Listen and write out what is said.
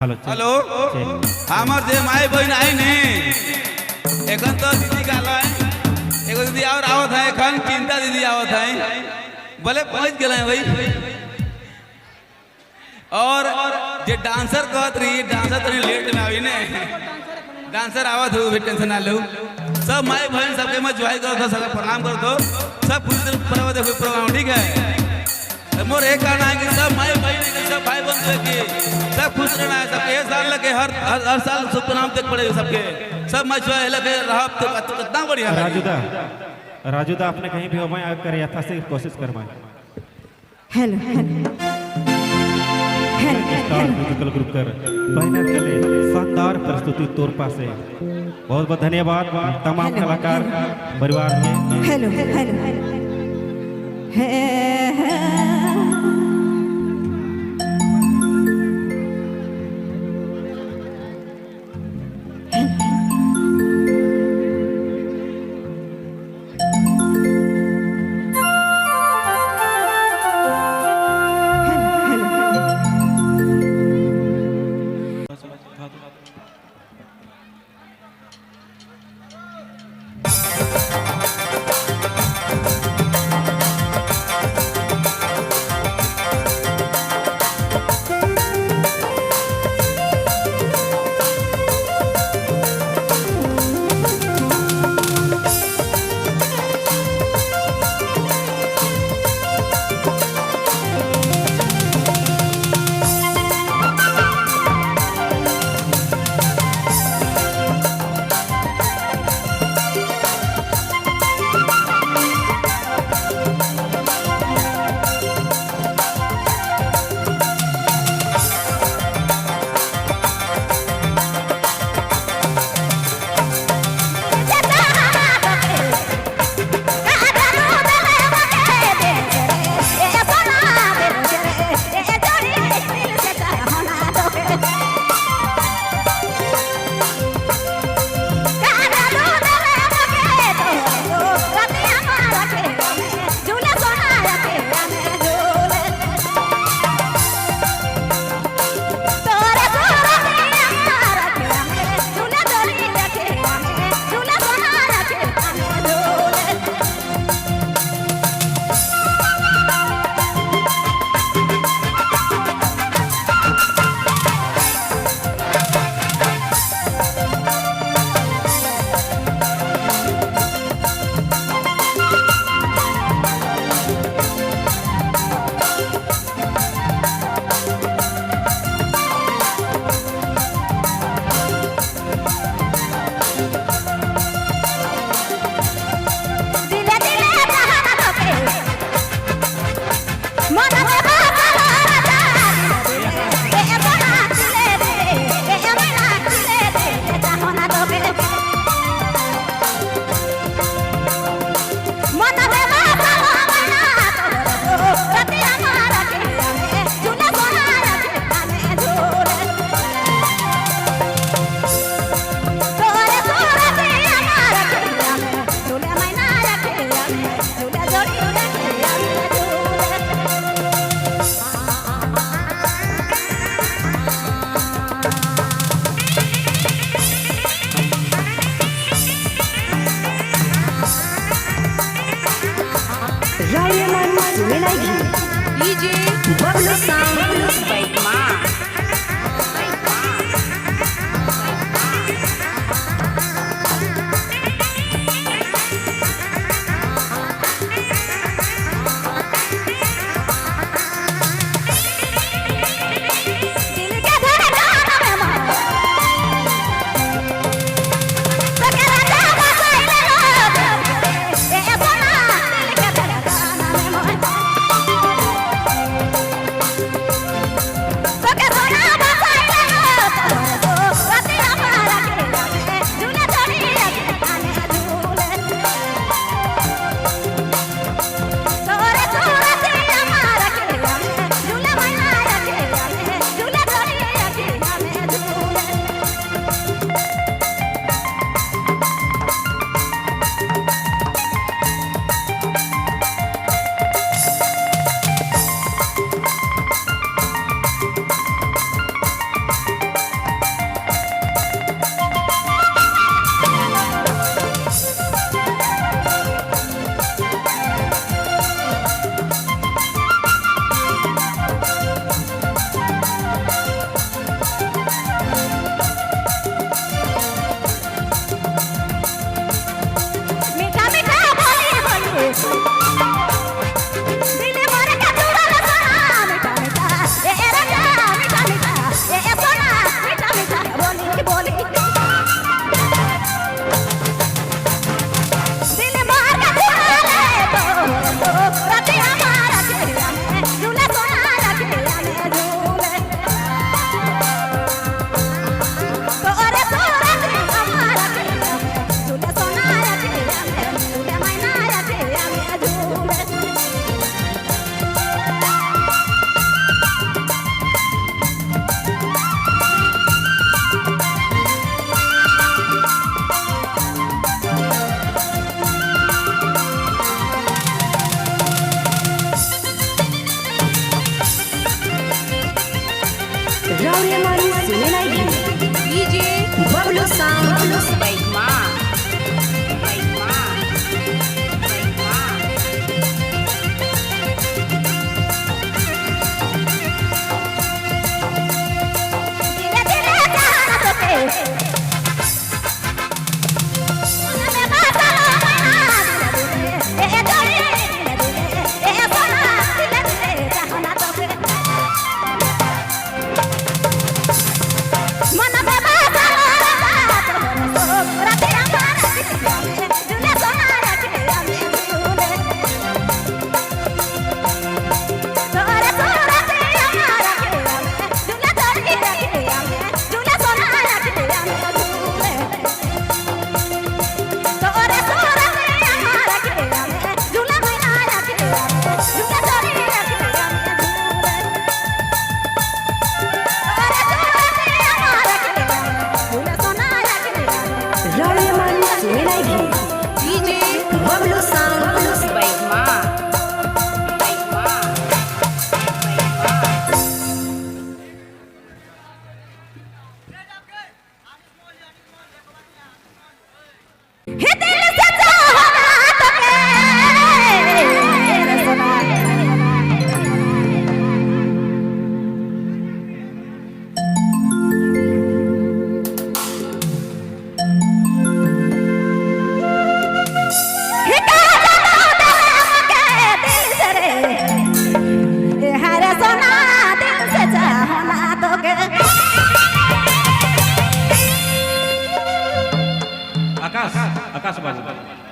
Hello. Hello. हमार जे माई बहन आई ने, एखन तो दीदी गाल है, एगो दीदी और आवत है एखन, चिंता दीदी आवत है, भले पहुंच गए भाई। और जे डांसर कहत रही, डांसर तनी लेट में आई ने, डांसर आवत हो भी, टेंशन ना लो। सब माई बहन सबके मैं ज्वाइन करत हो, सबके प्रणाम करत हो, सब खुश पर्व देखो प्रोग्राम, ठीक है। मोर एक कहना है कि सब माई बहन के, सब भाई बंधु के सब खुश रहना है सबके। एक साल लगे हर हर, हर साल शुभ प्रणाम देख पड़े सबके, सब माई छुआ लगे रहा तो कितना बढ़िया लगे। राजूदा, राजूदा, आपने कहीं भी हो मैं कर यथाशक्ति कोशिश करवाएं। Hello hello hello. Star musical group कर बैनर तले शानदार प्रस्तुति तोरपा से बहुत बहुत धन्यवाद तमाम हेलो, कलाकार परिवार के। हेलो हेलो हे। राव्यमानी सुनेनाई डीजे बबलू साउंड बबलू बैमा बैमा बैमा। धीरे धीरे जाना तोके मन में बात ए जोड़ी ए सोना धीरे धीरे जाना तोके मन में बात राते हमारा झूले सोना रखे हमें झूले तोरा सोना ते हमारा झूला तोड़ रखे हमें झूला सोना रखे हमें झूले तोरा सोना ते हमारा झूला मैना रखे हमें झूला तोड़ रखे हमें झूले तोरा सोना ते हमारा झूला सोना रखे हमें राव्यमानी सुनेनाई डीजे बबलू साउंड बबलू बैमा बैमा। हे दिल से चाहना तोके रे सोना हे का जानो के दिल से रे हे हरे सोना दिल से चाहना तोके। आकाश, आकाश बाबू।